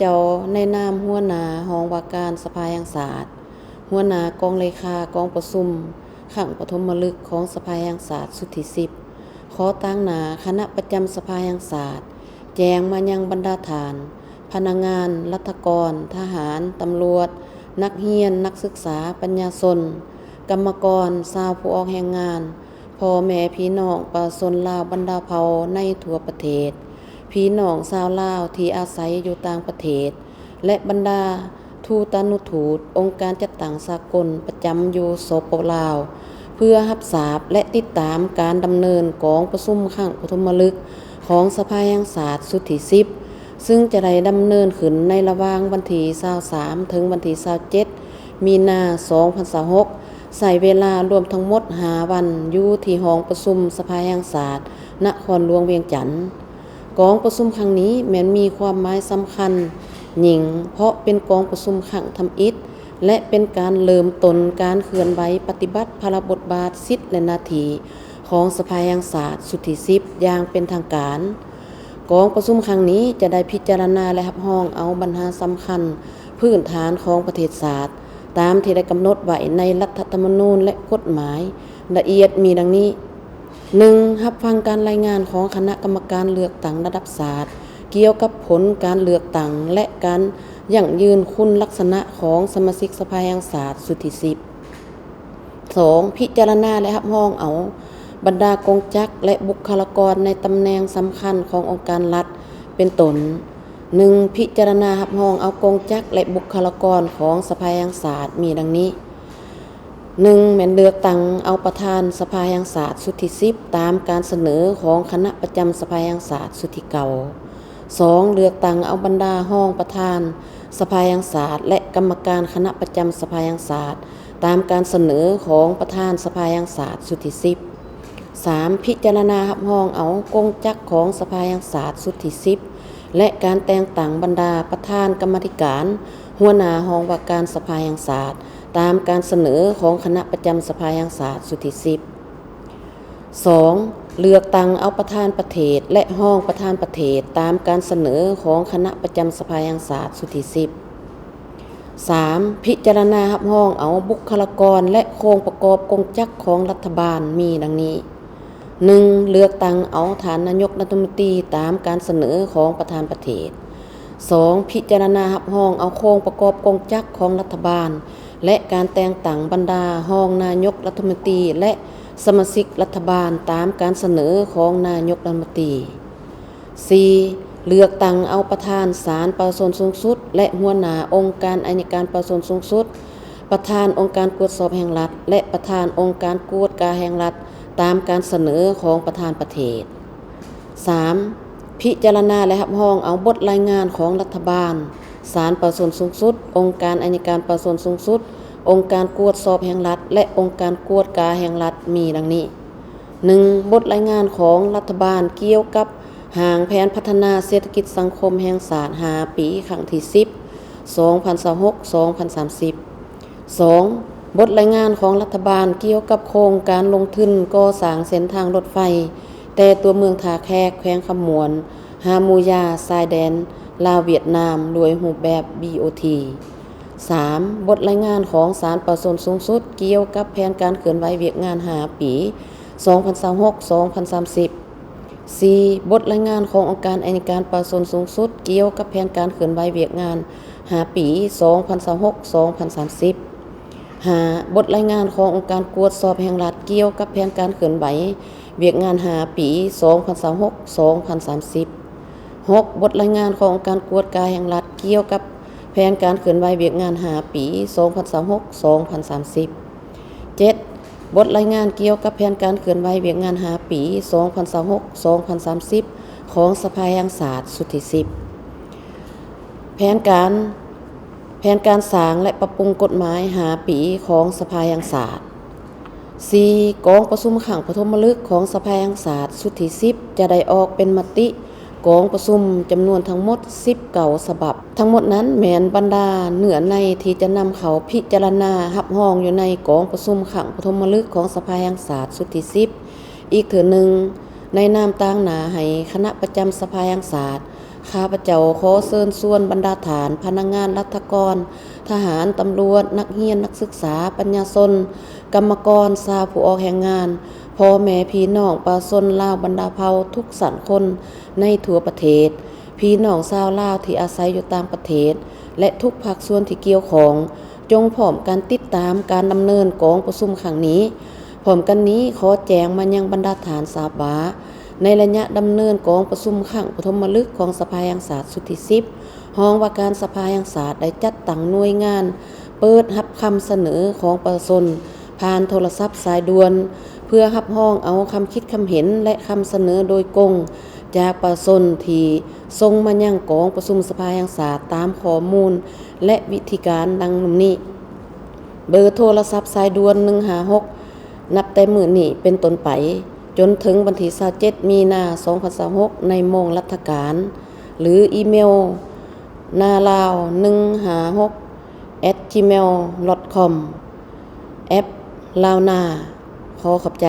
ກ່ຽວໃນນາມຫົວໜ້າຫ້ອງວ່າການສະພາແຫ່ງຊາດ, ຫົວໜ້າກອງເລຂາກອງປະຊຸມຄັ້ງປະຖົມມະລຶກຂອງສະພາແຫ່ງຊາດຊຸດທີສິບ ຂໍຕາງໜ້າຄະນະປະຈຳສະພາແຫ່ງຊາດ ແຈ້ງມາຍັງບັນດາທ່ານ ພະນັກງານ, ລັດຖະກອນ, ທະຫານ, ຕຳຫຼວດ, ນັກຮຽນ, ນັກສຶກສາ, ປັນຍາຊົນ, ກຳມະກອນ, ຊາວຜູ້ອອກແຮງງານ, ພໍ່ແມ່ພີ່ນ້ອງປະຊາຊົນລາວບັນດາເຜົ່າໃນທົ່ວປະເທດ, ພີ່ນ້ອງຊາວລາວທີ່ອາໄສຢູ່ຕ່າງປະເທດ ແລະ ບັນດາທູຕານຸທູດ, ອົງການຈັດຕັ້ງສາກົນປະຈຳຢູ່ ສປປ ລາວ ເພື່ອຮັບຊາບ ແລະ ຕິດຕາມການດຳເນີນກອງປະຊຸມຄັ້ງປະຖົມມະລຶກຂອງສະພາແຫ່ງຊາດຊຸດທີສິບ ຊຶ່ງຈະໄດ້ດຳເນີນຂຶ້ນໃນລະຫວ່າງວັນທີຊາວສາມ ເຖິງວັນທີຊາວເຈັດ ມີນາ ສອງພັນຊາວຫົກ ໃຊ້ເວລາລວມທັງໝົດຫ້າວັນ ຢູ່ທີ່ຫ້ອງປະຊຸມສະພາແຫ່ງຊາດນະຄອນຫຼວງວຽງຈັນ. ກອງປະຊຸມຄັ້ງນີ້ແມ່ນມີຄວາມໝາຍສຳຄັນຍິ່ງ ເພາະເປັນກອງປະຊຸມຄັ້ງທຳອິດ ແລະ ເປັນການເລີ່ມຕົ້ນການເຄື່ອນໄຫວປະຕິບັດພາລະບົດບາດ, ສິດ ແລະ ໜ້າທີ່ຂອງສະພາແຫ່ງຊາດຊຸດທີສິບຢ່າງເປັນທາງການ. ກອງປະຊຸມຄັ້ງນີ້ຈະໄດ້ພິຈາລະນາ ແລະ ຮັບຮອງເອົາບັນຫາສຳຄັນພື້ນຖານຂອງປະເທດຊາດ ຕາມທີ່ໄດ້ກຳນົດໄວ້ໃນລັດຖະທຳມະນູນ ແລະ ກົດໝາຍລະອຽດມີດັ່ງນີ້: ໜຶ່ງ, ຮັບຟັງການລາຍງານຂອງຄະນະກຳມະການເລືອກຕັ້ງລະດັບຊາດ ກ່ຽວກັບຜົນການເລືອກຕັ້ງ ແລະ ການຢັ້ງຢືນຄຸນລັກສະນະຂອງສະມາຊິກສະພາແຫ່ງຊາດຊຸດທີສິບ. ສອງ, ພິຈາລະນາ ແລະ ຮັບຮອງເອົາບັນດາກົງຈັກ ແລະ ບຸກຄະລາກອນໃນຕຳແໜ່ງສຳຄັນຂອງອົງການລັດ ເປັນຕົ້ນ: ໜຶ່ງ, ພິຈາລະນາຮັບຮອງເອົາກົງຈັກ ແລະ ບຸກຄະລາກອນຂອງສະພາແຫ່ງຊາດມີດັ່ງນີ້: ໜຶ່ງ, ແມ່ນເລືອກຕັ້ງເອົາປະທານສະພາແຫ່ງຊາດຊຸດທີສິບ ຕາມການສະເໜີຂອງຄະນະປະຈຳສະພາແຫ່ງຊາດຊຸດທີເກົ້າ. ສອງ, ເລືອກຕັ້ງເອົາບັນດາຮອງປະທານສະພາແຫ່ງຊາດ ແລະ ກຳມະການຄະນະປະຈຳສະພາແຫ່ງຊາດ ຕາມການສະເໜີຂອງປະທານສະພາແຫ່ງຊາດຊຸດທີສິບ. ສາມ, ພິຈາລະນາຮັບຮອງເອົາກົງຈັກຂອງສະພາແຫ່ງຊາດຊຸດທີສິບ ແລະ ການແຕ່ງຕັ້ງບັນດາປະທານກຳມາທິການ, ຫົວໜ້າຫ້ອງວ່າການສະພາແຫ່ງຊາດ ຕາມການສະເໜີຂອງຄະນະປະຈຳສະພາແຫ່ງຊາດຊຸດທີສິບ. ສອງ, ເລືອກຕັ້ງເອົາປະທານປະເທດ ແລະ ຮອງປະທານປະເທດ ຕາມການສະເໜີຂອງຄະນະປະຈຳສະພາແຫ່ງຊາດຊຸດທີສິບ. ສາມ, ພິຈາລະນາຮັບຮອງເອົາບຸກຄະລາກອນ ແລະ ໂຄງປະກອບກົງຈັກຂອງລັດຖະບານມີດັ່ງນີ້: ໜຶ່ງ, ເລືອກຕັ້ງເອົາທ່ານນາຍົກລັດຖະມົນຕີຕາມການສະເໜີຂອງປະທານປະເທດ. ສອງ, ພິຈາລະນາຮັບຮອງເອົາໂຄງປະກອບກົງຈັກຂອງລັດຖະບານ ແລະ ການແຕ່ງຕັ້ງບັນດາຮອງນາຍົກລັດຖະມົນຕີ ແລະ ສະມາຊິກລັດຖະບານ ຕາມການສະເໜີຂອງນາຍົກລັດຖະມົນຕີ. ສີ່, ເລືອກຕັ້ງເອົາປະທານສານປະຊາຊົນສູງສຸດ ແລະ ຫົວໜ້າອົງການໄອຍະການປະຊາຊົນສູງສຸດ, ປະທານອົງການກວດສອບແຫ່ງລັດ ແລະ ປະທານອົງການກວດກາແຫ່ງລັດ ຕາມການສະເໜີຂອງປະທານປະເທດ. ສາມ, ພິຈາລະນາ ແລະ ຮັບຮອງເອົາບົດລາຍງານຂອງລັດຖະບານ, ສານປະຊາຊົນສູງສຸດ, ອົງການໄອຍະການປະຊາຊົນສູງສຸດ, ອົງການກວດສອບແຫ່ງລັດ ແລະ ອົງການກວດກາແຫ່ງລັດ ມີດັ່ງນີ້: ໜຶ່ງ, ບົດລາຍງານຂອງລັດຖະບານກ່ຽວກັບຮ່າງແຜນພັດທະນາເສດຖະກິດສັງຄົມແຫ່ງຊາດຫ້າປີ ຄັ້ງທີສິບ ສອງພັນຊາວຫົກ ສອງພັນສາມສິບ. ສອງ, ບົດລາຍງານຂອງລັດຖະບານກ່ຽວກັບໂຄງການລົງທຶນກໍ່ສ້າງເສັ້ນທາງລົດໄຟ ແຕ່ຕົວເມືອງທ່າແຂກ ແຂວງຄຳມ່ວນ ຫາໝູຢາ ຊາຍແດນລາວ-ຫວຽດນາມ ດ້ວຍຮູບແບບ ບີ ໂອ ທີ. ສາມ, ບົດລາຍງານຂອງສານປະຊາຊົນສູງສຸດກ່ຽວກັບແຜນການເຄື່ອນໄຫວວຽກງານຫ້າປີ ສອງພັນຊາວຫົກ ສອງພັນສາມສິບ. ສີ່, ບົດລາຍງານຂອງອົງການໄອຍະການປະຊາຊົນສູງສຸດກ່ຽວກັບແຜນການເຄື່ອນໄຫວວຽກງານຫ້າປີ ສອງພັນຊາວຫົກ ສອງພັນສາມສິບ. ຫ້າ, ບົດລາຍງານຂອງອົງການກວດສອບແຫ່ງລັດກ່ຽວກັບແຜນການເຄື່ອນໄຫວວຽກງານຫ້າປີ ສອງພັນຊາວຫົກ ສອງພັນສາມສິບ. ຫົກ, ບົດລາຍງານຂອງອົງການກວດກາແຫ່ງລັດກ່ຽວກັບແຜນການເຄື່ອນໄຫວວຽກງານຫ້າປີ ສອງພັນຊາວຫົກ ສອງພັນສາມສິບ. ເຈັດ, ບົດລາຍງານກ່ຽວກັບແຜນການເຄື່ອນໄຫວວຽກງານຫ້າປີ ສອງພັນຊາວຫົກ ສອງພັນສາມສິບ ຂອງສະພາແຫ່ງຊາດຊຸດທີສິບ. ແຜນການ, ແຜນການສ້າງ ແລະ ປັບປຸງກົດໝາຍຫ້າປີຂອງສະພາແຫ່ງຊາດ. ສີ່, ກອງປະຊຸມຄັ້ງປະຖົມມະລຶກຂອງສະພາແຫ່ງຊາດຊຸດທີສິບ ຈະໄດ້ອອກເປັນມະຕິ ກອງປະຊຸມຈຳນວນທັງໝົດສິບເກົ້າສະບັບ. ທັງໝົດນັ້ນແມ່ນບັນດາເນື້ອໃນທີ່ຈະນຳເຂົ້າພິຈາລະນາຮັບຮອງຢູ່ໃນກອງປະຊຸມຄັ້ງປະຖົມມະລຶກຂອງສະພາແຫ່ງຊາດຊຸດທີສິບ ອີກເທື່ອໜຶ່ງ, ໃນນາມຕາງໜ້າໃຫ້ຄະນະປະຈຳສະພາແຫ່ງຊາດ ຂ້າພະເຈົ້າຂໍເຊີນຊວນບັນດາທ່ານພະນັກງານລັດຖະກອນ, ທະຫານ, ຕຳຫຼວດ, ນັກຮຽນ, ນັກສຶກສາ, ປັນຍາຊົນ, ກຳມະກອນ, ຊາວຜູ້ອອກແຮງງານ, ພໍ່ແມ່ພີ່ນ້ອງປະຊາຊົນລາວບັນດາເຜົ່າທຸກຊັ້ນຄົນໃນທົ່ວປະເທດ, ພີ່ນ້ອງຊາວລາວທີ່ອາໄສຢູ່ຕ່າງປະເທດ ແລະ ທຸກພາກສ່ວນທີ່ກ່ຽວຂ້ອງ ຈົ່ງພ້ອມກັນຕິດຕາມການດຳເນີນກອງປະຊຸມຄັ້ງນີ້. ພ້ອມກັນນີ້ ຂໍແຈ້ງມາຍັງບັນດາທ່ານຊາບວ່າ ໃນໄລຍະດຳເນີນກອງປະຊຸມຄັ້ງປະຖົມມະລຶກຂອງສະພາແຫ່ງຊາດຊຸດທີສິບ ຫ້ອງວ່າການສະພາແຫ່ງຊາດໄດ້ຈັດຕັ້ງໜ່ວຍງານເປີດຮັບຄຳສະເໜີຂອງປະຊາຊົນຜ່ານໂທລະສັບສາຍດ່ວນ ເພື່ອຮັບຮອງເອົາຄຳຄິດຄຳເຫັນ ແລະ ຄຳສະເໜີໂດຍກົງຈາກປະຊາຊົນທີ່ສົ່ງມາຍັງກອງປະຊຸມສະພາແຫ່ງຊາດຕາມຂໍ້ມູນ ແລະ ວິທີການດັ່ງນີ້. ເບີໂທລະສັບສາຍດ່ວນ ໜຶ່ງຫ້າຫົກ ນັບແຕ່ມື້ນີ້ເປັນຕົ້ນໄປ ຈົນເຖິງວັນທີຊາວເຈັດ ມີນາ ສອງພັນຊາວຫົກ ໃນໂມງລັດຖະການ ຫຼື ອີເມວ ນາລາວ ໜຶ່ງຫ້າຫົກ ແອັດ ຈີເມວ ດອດ ຄອມ ແອັບ ລາວນາ. ຂໍຂອບໃຈ.